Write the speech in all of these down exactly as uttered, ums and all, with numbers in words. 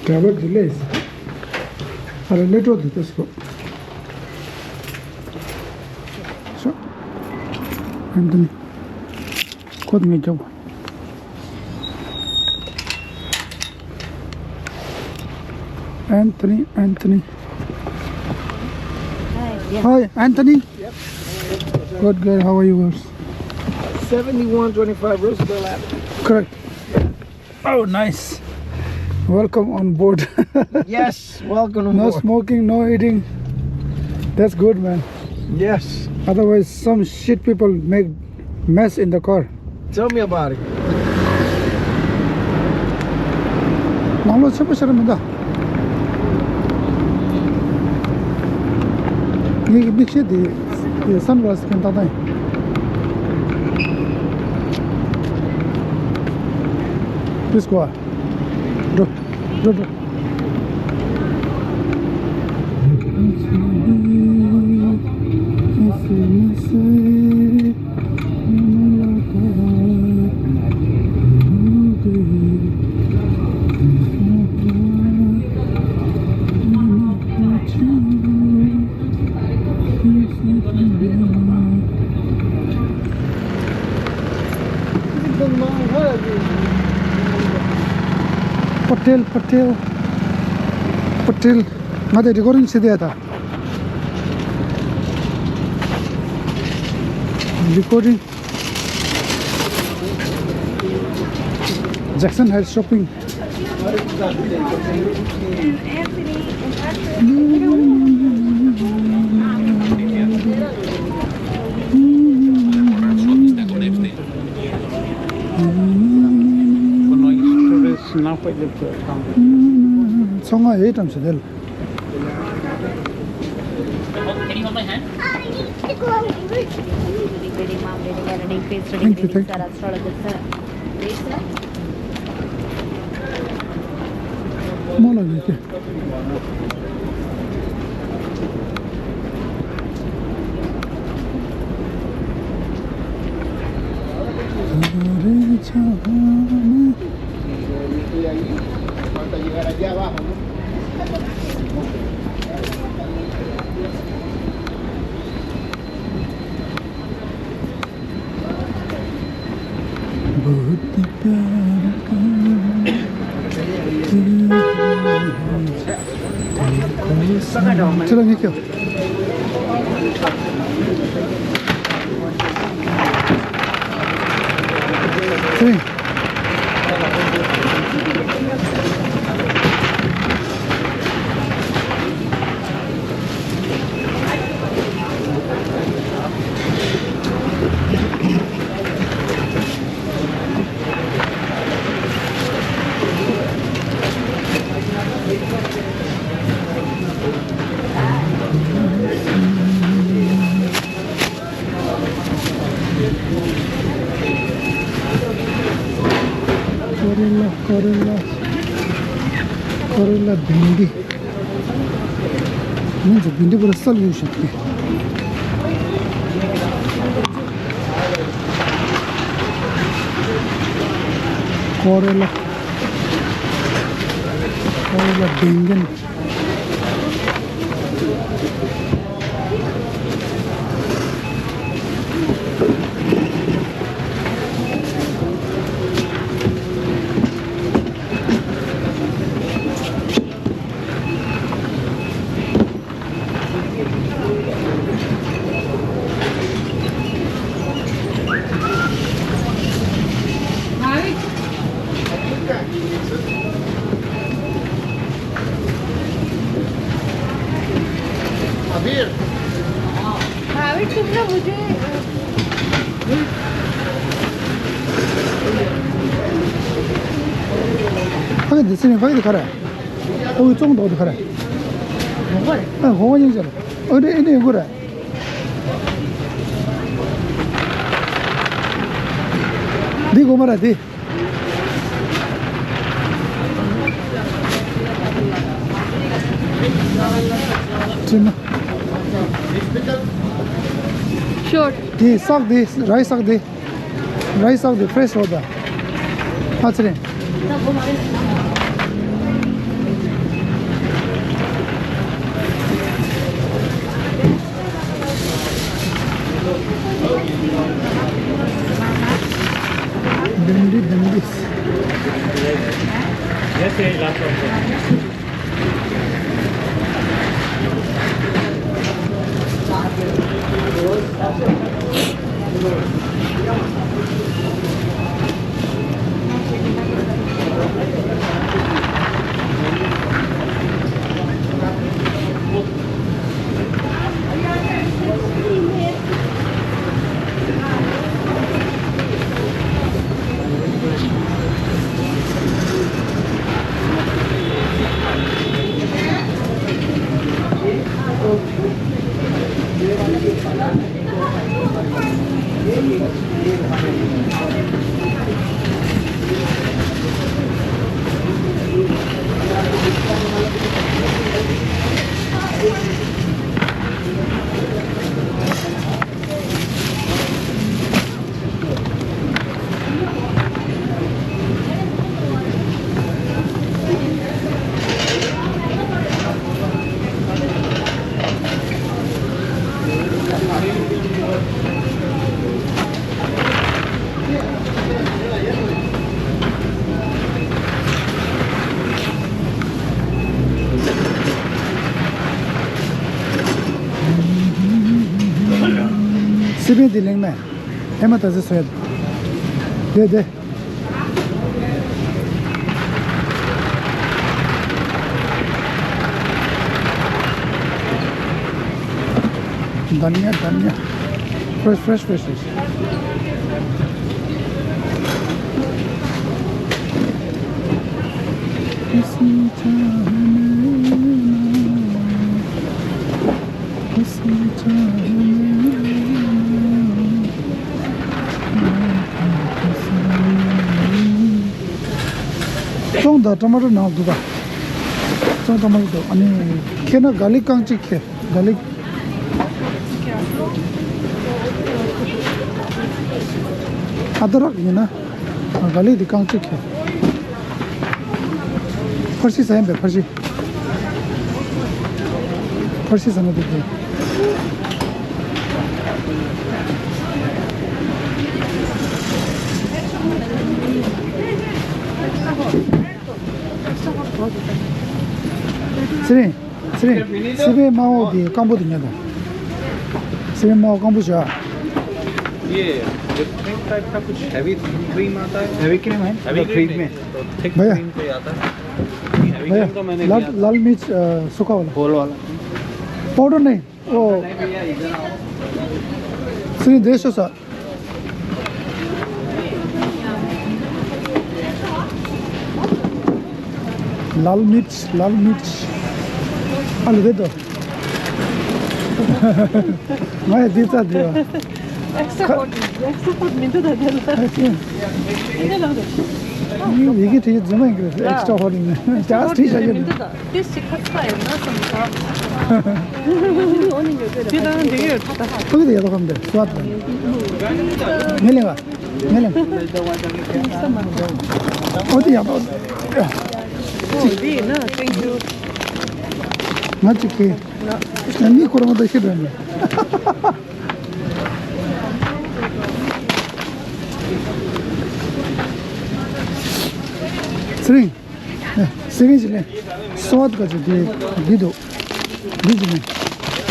Driver delays. Are later to this go. So, Anthony. Code me job. Anthony, Anthony. Hi, yeah. Hi, Anthony. Yep. Good, good. How are you guys? Seventy-one twenty-five Roosevelt Avenue. Correct. Oh, nice. Welcome on board. Yes, welcome on board. No smoking, no eating. That's good, man. Yes. Otherwise, some shit people make mess in the car. Tell me about it. ནང་ལོགས་ཆེན་པོ་ཞེ་དྲག་མི་འདུག་ངའི་མིག་ཤེལ་དེ། དེ་སན་གླ་སི་གན་ཏག་ཏག་ཡིན། Please go. འགྲོ། འགྲོ་འགྲོ། Patel, Patel, Patel. ང་དེ་རི་ཀོར་ཌིང་བྱེད་དེ་ད། རི་ཀོར་ཌིང་། Jackson Heights shopping. ཚོང་ང་ཡེ་ཏམ་སེ་དེལ། Thank you, thank you. མོ་ལ་ཡོད་ཀྱི། ཁྱེད་རང་གཉིས་ཀྱང་། ཁྱེད་རང་། ཀོ་རེ་ལ། ཀོ་རེ་ལ། ཀོ་རེ་ལ་བིན་དི། མིང་ཚོ་བིན་དི་པོ་ར་སལ་ཡོད་ཤག་གི། ཀོ་རེ་ལ། ཀོ་རེ་ལ་བིན་དི། ཕ་གི་འདི་ཚེ་ནི་ཕ་གི་འདི་ག་རེ། ཨོ་ཙོང་དོག་འདི་ག་རེ། ཨ་ཧོ་བ་ཉིན་ཅར། ཨོ་འདི་ཨེ་འདི་ཡོད་གོ་རེ། འདི་གོ་མ་ར་འདི། ཅི་ན། Sure. དེ་བསགས་དེ་རའི་བསགས་དེ། རའི་བསགས་དེ་ཕྲེ་ཤི་རོ་ད། ཨ་ཙི་རེད། སི་པན་དེ་གླེང་མེད། ཨེ་མ་ད་ཟེ་སོ་ཡ། དེ་དེ། धनिया धनिया। Fresh fresh fresh fresh. ཙོང་དང་ཊ་མ་ཊོ་ནང་འདུག་ག། ཙོང་ཊ་མ་ཊོ་འདུག། ཨ་ནི་ཁྱེར་ན་ག་ལི་རྐང་གཅིག་ཁྱེར། ག་ལི། ཨ་དྲག་ཡིན་ན། ག་ལི་འདི་རྐང་གཅིག་ཁྱེར། ཕར་ཤི་ཟ་ཡིན་པས། ཕར་ཤི། ཕར་ཤི་ཟ་ན་འདུག་གི། ཚེ་རིང་། ཚེ་རིང་། སི་པན་དམར་པོ་དེ་སྐམ་པོ་དེ་ཉོས་དང་། སི་པན་དམར་པོ་སྐམ་པོ་བཞག། ये whipping type का कुछ heavy cream आता है। Heavy cream है, हैवी मतलब cream fridge में। तो थिक भैया। क्रीम पे आता है। हैवी भैया, क्रीम तो मैंने लाल, लिया था। लाल मिर्च, अ, सूखा वाला। होल वाला। पाउडर नहीं। ओ। नहीं भैया, इधर आओ। श्री देश सा। लाल मिर्च, लाल मिर्च। आलू दे दो। मैं दीता दिया। Extra hot, extra hot minute था देना। अच्छा। इधर ला दो। ये, ये की ठीक है, जमा है, एक्स्ट्रा हॉट नहीं है। चार ठीक है। मिनट था। ཏིས་ཅིག་ཁ་ཚ་ཡིན་ན་བསམ་ས། དེ་དང་འདི་གས་ད། ཕུག་དེ་ཡག་པོ་གམ་དེ་སུ་བ་དང་། ངས་ལེན་ག་ངས་ལེན། ཨོ་དེ་ཡག་པོ། ཨོ་འདི་ཡིན་ན་thank you། ང་གཅིག་གིས། ང་གཉིས་ཁོ་རང་ད་ཤི་དྲན་ནས། ཚེ་རིང་། སི་པན་ཅིག་ལེན། སོ་ཨ་ཏི་ག་ཅིག་དེ་འདི་འདུག། འདི་ཅིག་ལེན།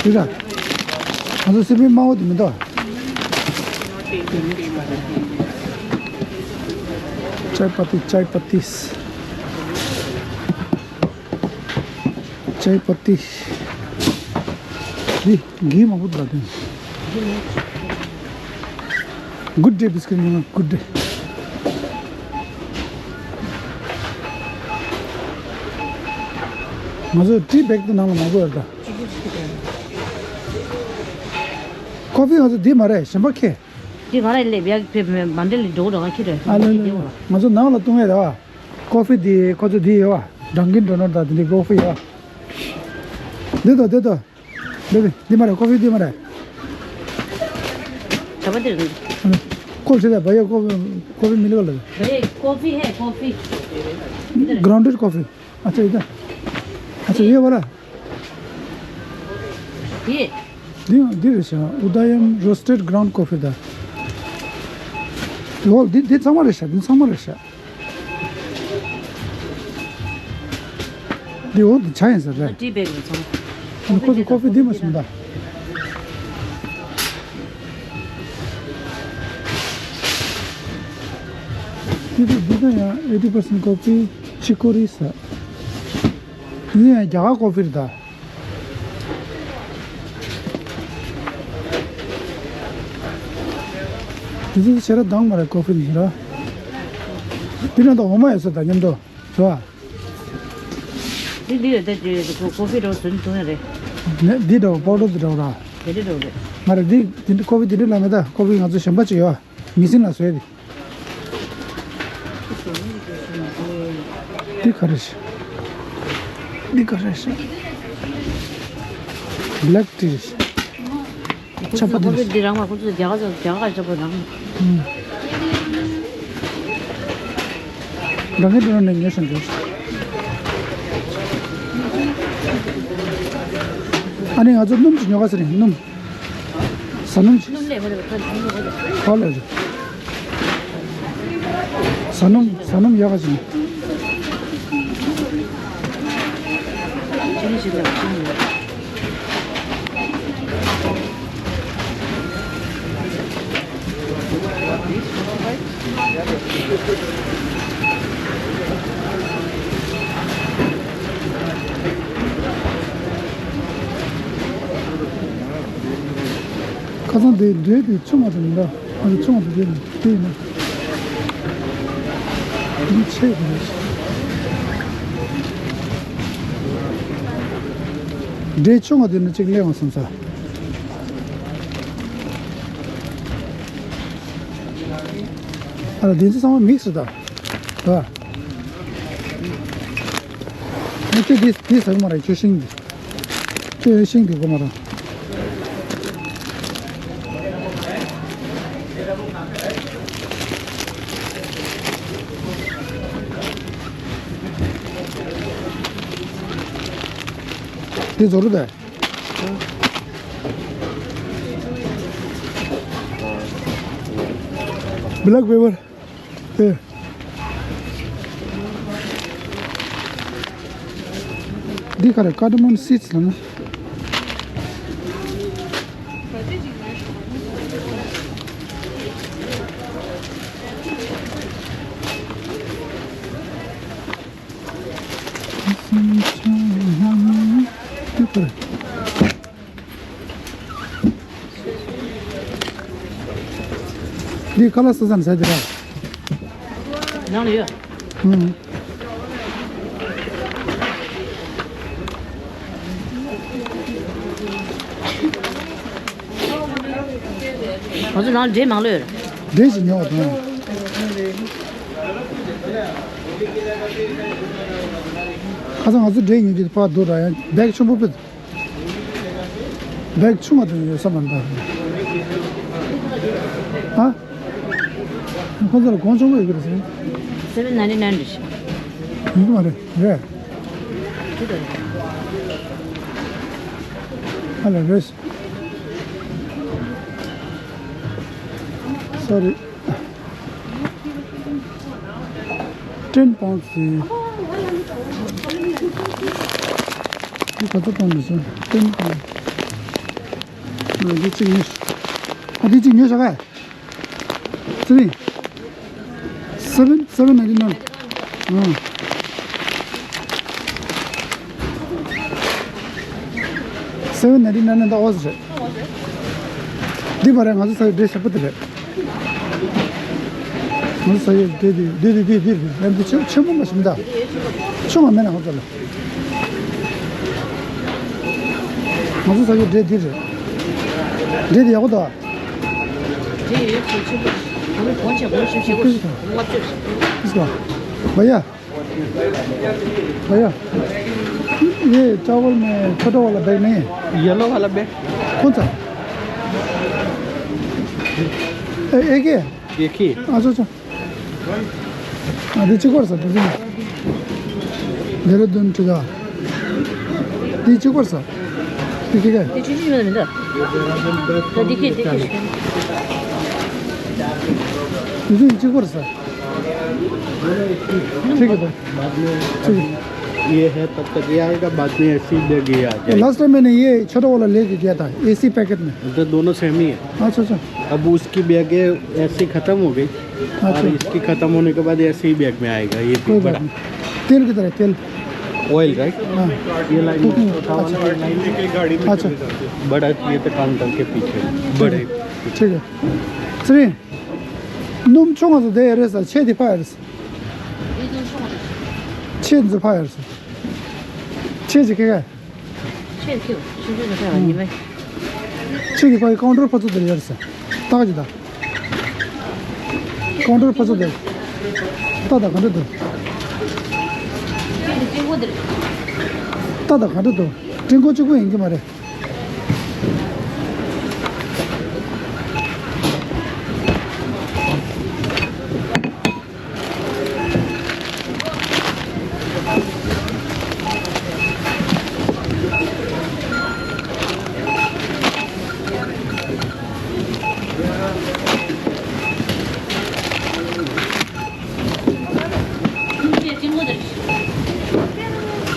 འདི་ར། ང་ཚོ་སི་པན་དམར་པོ་དེ་མི་འདུག་ཨ། चाय पत्ती, चाय पत्ती। चाय पत्ती। འདི་གི་མང་པོ་འདུག་ཨ། དེ། Good day biscuit ཉོ་ན་Good day། ང་ཚོ་ཏི་བེག་དེ་ནང་ལ་མང་པོ་ཡོད་ད། ཀོ་ཕི་ང་ཚོ་འདི་མ་རེད། གཞན་པ་ཁྱེར། འདི་ང་ར་ལས་བྱ་བའི་མ་འདྲ་ལས་འགྲོ་ར་ཁྱེར་རེད། ཨ་ལེ་ལེ། ང་ཚོ་ནང་ལ་བཏུང་ཡས་རེད་བ། ཀོ་ཕི་འདི་ཁོ་ཚོ་འདི་ཡོད་བ། ཌང་ཀིན་ཌོ་ནཊ་དང་འདི་འདྲའི་ཀོ་ཕི་ཡོད་བ། འདི་དང་འདི་དང་། འདི་འདི་འདི་མ་རེད། ཀོ་ཕི་འདི་མ་རེད། ད་པ་འདི་རེད། ཁོ་བྱེད་ད་བ་ཡ་ཀོ་ཕི་ཀོ་ཕི་མི་ལ་ག་ལ། ཨེ་ཀོ་ཕི་ཧེ་ཀོ་ཕི། Grounded coffee. अच्छा इधर। अच्छा ये वाला। ये འདི་འདི་རེད་ཤག། Udayam roasted ground coffee ད། འོ་འདི་འདི་ཚང་མ་རེད་ཤག། འདི་ཚང་མ་རེད་ཤག། འདི་འོག་ཏུ་ཆ་ཡིན་ཟེར་རེད། ཏི་བེག་རེད་ཚང་མ། ཨ་ནི་ཁོ་ཚོ་ཀོ་ཕི་འདི་མ་ཟིན་ད། འདི་འདི་འདི་ད་ཡང་eighty percent coffee chicory ཟེར། འདི་ཡང་རྒྱ་གར་ཀོ་ཕི་རེད་ད། འདི་ཚོ་ཞེ་དྲག་དྭངས་མ་རེད་ཀོ་ཕི་འདི་ར། འདི་ནང་ད་འོ་མ་ཡོད་ས་ད་མཉམ་དུ། རེད་བ། འདི་འདི་ཡོད་ད་ཅེ་ཀོ་ཀོ་ཕི་འདྲ་བོ་བཟོ་ནི་བཏུང་ཡ་རེད། ནས་འདི་འདྲ་བོ་པའོ་ཌར་འདི་འདྲ་བོ་ར། དེ་འདྲ་འདྲ་བོ་རེད། མ་རེད་འདི་འདི་འདྲ་ཀོ་ཕི་འདི་འདྲ་ལ་མེད་ད་ཀོ་ཕི་ང་ཚོ་གཞན་པ་ཅིག་ཡོད་བ། མི་སྲིན་ལ་བཟོས་ཏེ། འདི་ག་རེ་ཞིག་འདི་ག་རེ་ཞིག Black tea རེད་ཞིག་ཆགས་པ་དེ་ཁོ་ཚོ་འདི་རང་མ་ཁོ་ཚོ་རྒྱ་གར་ཚོ་རྒྱ་གར་ཆགས་པ་རང་། ཨུམ། རང་གི་འགྲོ་ནས་ཉོས་ཤིང་འདུག་ཨ་ནི་ང་ཚོ་སྣུམ་ཅིག་ཉོ་ག་ཟེར་ནས་སྣུམ། ཟ་སྣུམ་ཅིག་སྣུམ་ལས་མ་རེད་པ་ད་སྣུམ་ལས་མ་རེད། ཧོ་ལས་རེད། ཟ་སྣུམ་ཟ་སྣུམ་ཡག་ག་ཅིག་ཅི་ནས་ཞིག་ལ་ཅི་ནས། ཁ་སང་དེ་འབྲས་དེ་ཆུང་བ་དེ་མི་འདྲ། ཨ་ནི་ཆུང་བ་དེ་དེ་ནི་དེ་ཡིན་ན། འདི་ཆེ་དེ་རེད། འབྲས་ཆུང་བ་དེ་ནི་གཅིག་གླེང་བ་སོང་ས། ཨ་ལ་དེ་ཚོ་ཚང་མ་མིག་སི་རེད་ད། ད། ཨ་ཁྱོད་འདི་འདི་ཟ་གི་མ་རེད་ཁྱོད་ཤིང་འདི། ཁྱོད་ཤིང་འདི་གོ་མ་རེད། འདི་བཟོ་རུ་ད། Black pepper. ཨེ། འདི་ག་རེ་cardamom seeds ལ་ན། འདི་ག་རེ། འདི་ཁ་ལག་ཟ་ས་ནས་ཟ་དེ་ར། ནང་ལ་ཡོད། ཨུམ། ང་ཚོ་ནང་འབྲས་མང་ལོས། འབྲས་ཞིག་ཉོ་བ་དང་། ཁ་སང་ང་ཚོ་འབྲས་ཉོ་རྒྱུ་དེ་ཕར་འདུག་ར་ཡང་བེག་ཆེན་པོ་ཕུད། བེག་ཆུང་བ་དེ་ཡོད་ས་མ་འདུག་ཨ། ཁོ་ཚོ་ལ་གོང་ཆུང་བ་ཡོད་ཀྱི་རེད་ཟེར། Seven ninety nine རེད། ཡིན་གྱི་མ་རེད་རེད། ཨ་ལ་རེད། Sorry. Ten pounds ཡིན། འདི་ག་ཚོད་གཏོང་དགོས་སོང་། Ten pounds. ཨ་འདི་གཅིག་ཉོས། ཨ་འདི་གཅིག་ཉོས་བཞག་ག Seven. Seven, seven ninety nine. ཨང་། Seven ninety nine ནི་ད་ཨོ་ཙི་རེད། འདི་མ་རེད། ང་ཚོ་ཟ་ཡི་འབྲས་ཞིམ་པོ་དེ་རེད། ང་ཚོ་ཟ་ཡི་འབྲས་དེ་འདི་འདི་འདི་འདི་རེད། ཡང་འདི་ཆེན་ཆེན་པོ་མ་ཞིམ་ད། ཆུང་བ་མེད་ན་ང་ཚོ་ལ། ང་ཚོ་ཟ་ཡི་འབྲས་འདི་རེད། འབྲས་འདི་ཡག་པོ་འདུག་ཨ། འབྲས་ཡོད་ཆེ་ཆེན་པོ། གོང་ཆེ་གོང་ཆེ་ཆེ་གོ་ལྔ་བཅུ། ཨིས་གོ། བ་ཡ། བ་ཡ། ये चावल में छोटा वाला बैग नहीं है? येलो वाला बैग। कौन सा? ए, एक ही है? एक ही। अच्छा, अच्छा। ཨ་འདི་གཅིག་པར་ཟ། འདི་འདི་ར་དོན་ཁྲི་ད། འདི་གཅིག་པར་ཟ། འདི་གཅིག་ག་དེ་ཆུང་ཆུང་ཡོད་མི་འདུག་ད་འདི་ཁེ་འདི་ཁེ་ཤོད། འདི་ཚོ་གཅིག་པར་ཟ། ཁྲི་གི་ད། ཁྲི་གི། ये है तब तक ये आएगा, बाद में ऐसी बैग ये आ जाएगा। लास्ट टाइम मैंने ये छोटा वाला लेके गया था, एसी पैकेट में। तो दोनों सेम ही है। अच्छा, अच्छा। अब उसकी बैग है, ऐसी खत्म हो गई। अच्छा। और इसकी खत्म होने के बाद ऐसे ही बैग में आएगा ये भी कोई बात बड़ा। नहीं। तेल किधर है, तेल? Oil, right? हाँ। ये लाइन में कुकिंग, छोटा वाला अच्छा। लाइन लेके गाड़ी में अच्छा। चले जाते हैं। बड़ा ये तो काउंटर के पीछे, बड़े। ठीक है। श्री, ནུབ་ཆུང་ང་ཚོ་དེ་རེད་ས། ཆེ་དེ་ཕ་རེད་ས། ཆེ་འཛི་ཕ་རེད་ས། ཆེ་ཅི་ཁེ་ག་ཆེ་ཁེ་ཆུང་ཆུང་ཆུང་ཆུང་ཉི་མ། ཆེ་དེ་ཕ་ཡི་ཀའུན་ཊར་ཕ་ཚོ་དེ་རེད་ས། ཏག་ཅི་ད། ཀའུན་ཊར་ཕ་ཚོ་དེ། ཏག་ཏག་ག་འདྲ་འདུག་ཏག་ཏག་ག་འདྲ་འདུག་ཀྲིན་ཀོ་གཅིག་པོ་ཡིན་གྱི་མ་རེད།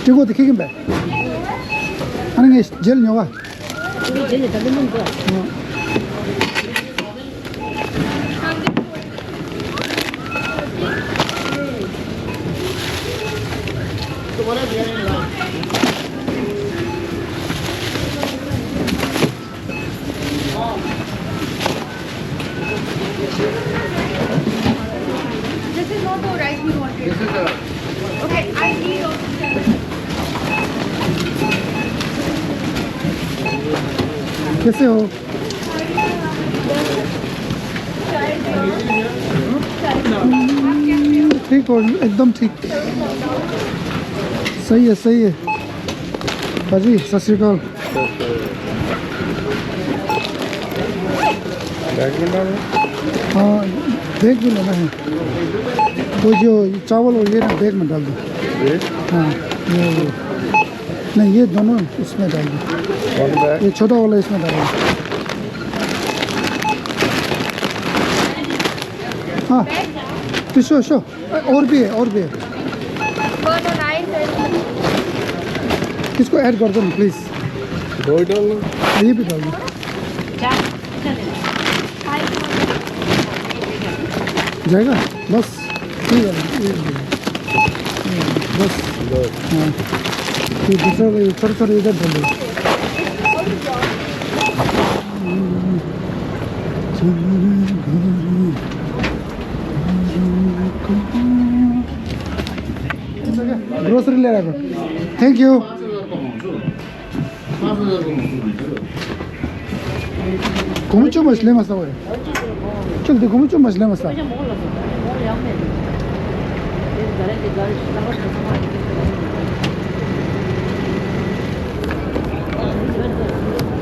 ཀྲིན་ཀོ་དེ་ཁེ་གིན་པས། ཨ་ནི་ངས་རྗེས་ལ་ཉོ་བ། This is not the rice we wanted. This is the okay, I need also. कैसे हो? ठीक हो, एकदम ठीक। सही है, सही है। भाजी, सत श्री अकाल। बैग में डालो। हाँ, बैग में लेना है। वो जो चावल और ये ना, बैग में डाल दो। ये? हाँ, ये, ये। नहीं, ये दोनों इसमें डाल दो। कौन बैग? ये छोटा वाला इसमें डाल दो। हाँ, तो शो, शो। और भी है, और भी है। इसको ऐड कर दो ना, प्लीज। दो ही डाल दो। ये भी डाल दो। जाएगा? बस। ठीक है, ये भी। बस। हाँ। ये दूसरा, ये छोटा छोटा इधर डाल दो। ग्रोसरी ले रहा है। Thank you. गोमचो मछली मसा हुआ है। चल दे, गोमचो मछली मसा।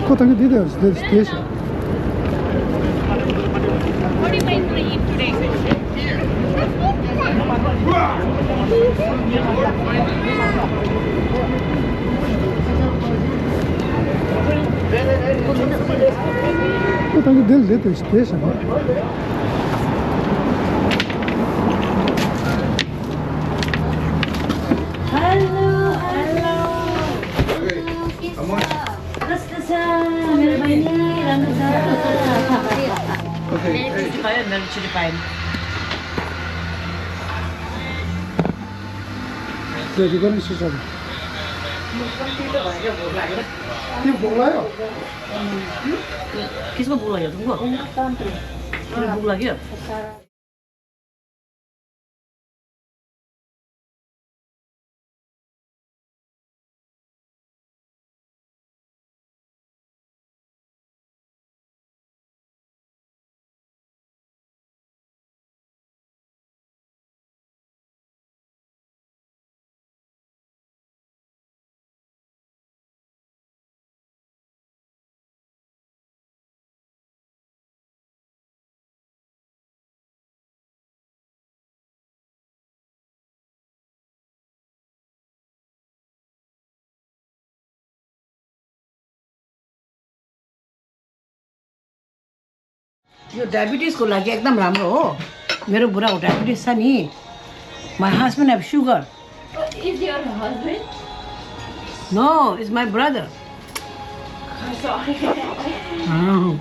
को तंग दे दे, दे दे। What am I gonna eat today? ཁོ་ད་གི་འདིར་སླེབས་ཏེ་བསྡད་བཞག་ན། Hello, hello. Nasılsın? Merhaba, Ramazan. Okay. Merhaba, Ramazan. किसको भूख लगी है? तुमको? भूख लगी है? यो डायबिटिजको लागि एकदम राम्रो हो। मेरो बुढाको डायबिटिज छ नि। My husband have sugar. Is your husband? No, it's my brother. Sorry. Oh.